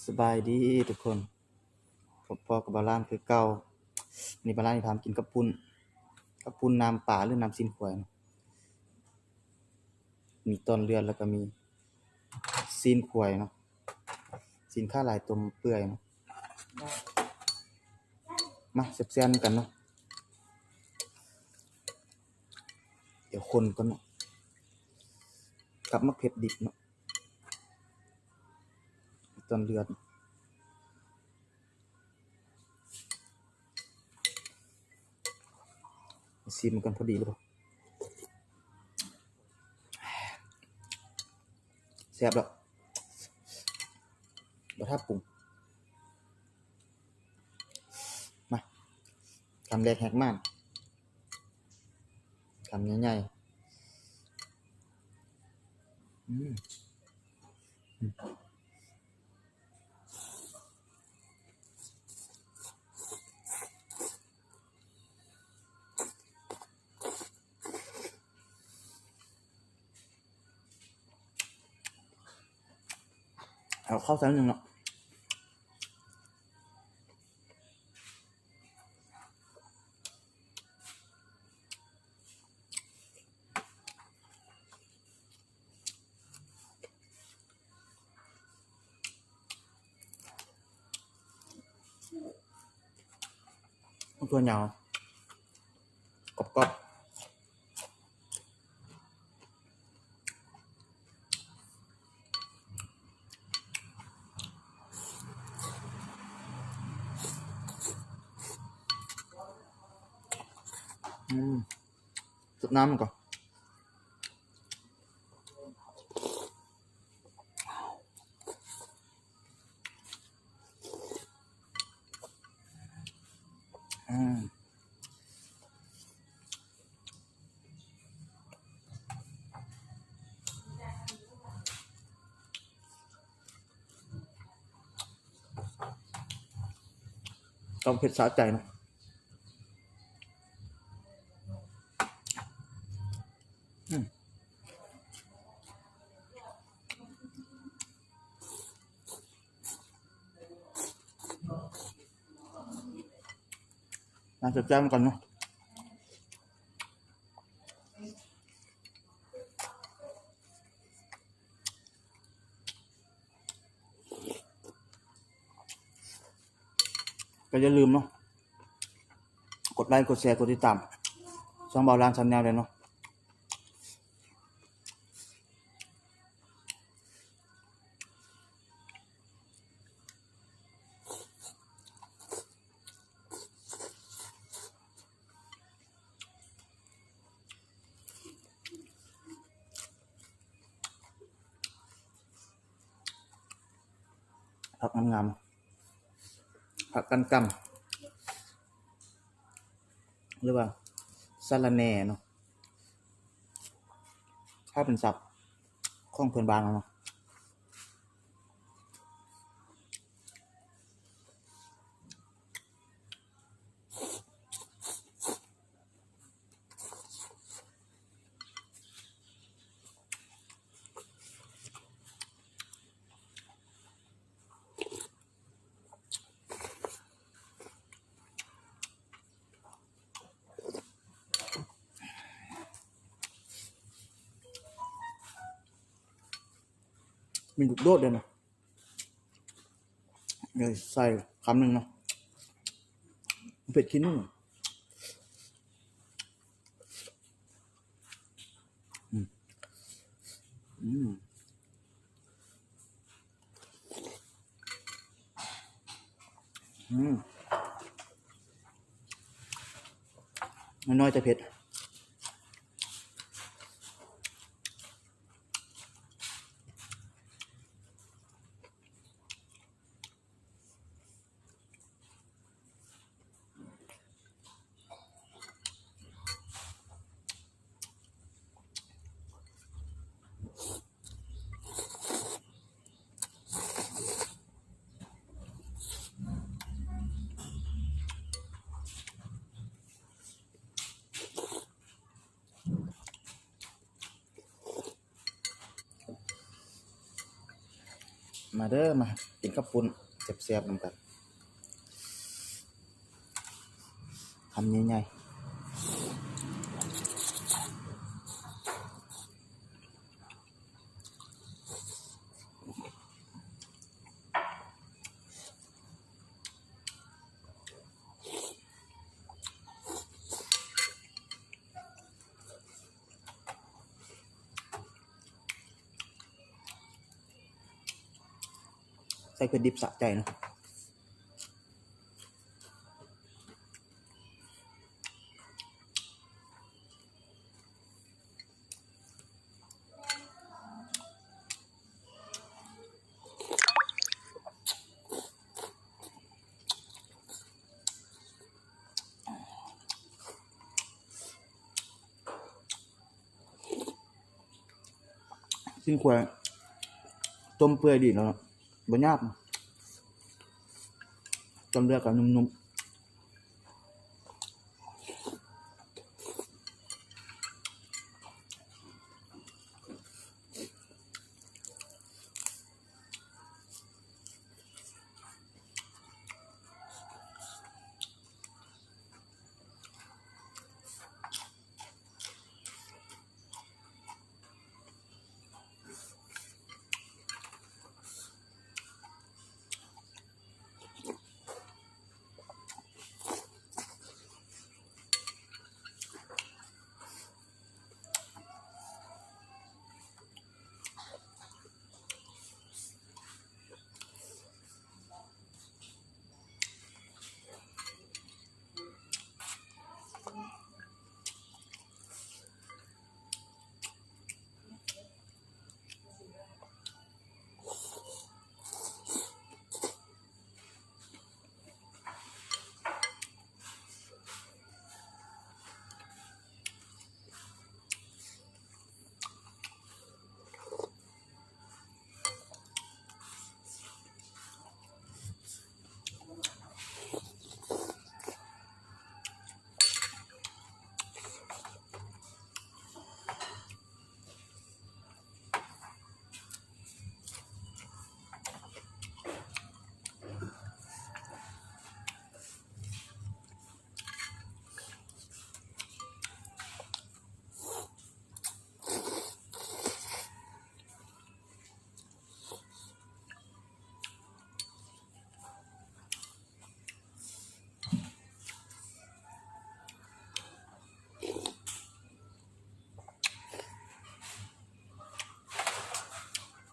ສະບາຍດີທຸກຄົນ ພົບພໍ້ກັບບ່າວລານຄືເກົ່າ. ມື້ນີ້ບ່າວລານຊິພາມາກິນເຂົ້າປຸ້ນ ເຂົ້າປຸ້ນນ້ຳປາ ຫຼື ນ້ຳຊີ້ນຄວາຍເນາະ. ມີຕ່ອນເລືອດ ແລ້ວກໍມີຊີ້ນຄວາຍເນາະ ຊີ້ນຂາລາຍຕົ້ມເປື່ອຍເນາະ. ມາແຊບໆນຳກັນເນາະ. ດຽວຄົນກ່ອນເນາະ ກັບໝາກເຜັດດິບເນາະ ຕອນເລືອດ. ຊີມມັນກ່ອນ ພໍດີຫຼືບໍ່? ແຊບແລ້ວ ບໍ່ຖ້າປຸງ. ມາ ຄຳແລກແຫກມ່ານ ຄຳໃຫຍ່ໆ. ອືມ ອືມ. ເອົາເຂົ້າໃສ່ໜຶ່ງເນາະ. ເອົາຕົວຍາວ ກອບໆ. ອືມ ສົດນ້ຳມັນກ່ອນ. ອືມ ຕ້ອງເຜັດສະໃຈເນາະ. ອືມ ມາແຊບໆນຳກັນເນາະ. ກໍຢ່າລືມເນາະ ກົດໄລ ກົດແຊ ກົດຕິດຕາມຊ່ອງບ່າວລານ Channel ແດ່ເນາະ. ຜັກງາມໆ ຜັກກ້ານກຳ ຫຼືວ່າສະລະແໜ່ເນາະ ຖ້າເປັນສັບຂອງເພື່ອນບ້ານເຮົາເນາະ. ມີລູກໂດດເດ້ນະ. ເອີ ໃສ່ຄຳໜຶ່ງເນາະ ເຜັດຂີ້ໜູ. ອືມ ອືມ ອືມ ນ້ອຍໆ ແຕ່ເຜັດ. ອ ມາເດີ ມາກິນເຂົ້າປຸ້ນແຊບໆນຳກັນ ຄຳໃຫຍ່ໆ. ໃສ່ເຜັດດິບສະໃຈເນາະ. ຊີ້ນຄວາຍຕົ້ມເປື່ອຍດີເນາະ ບໍ່ຫຍາບ ຕອນເລືອກກໍນຸ້ມໆ.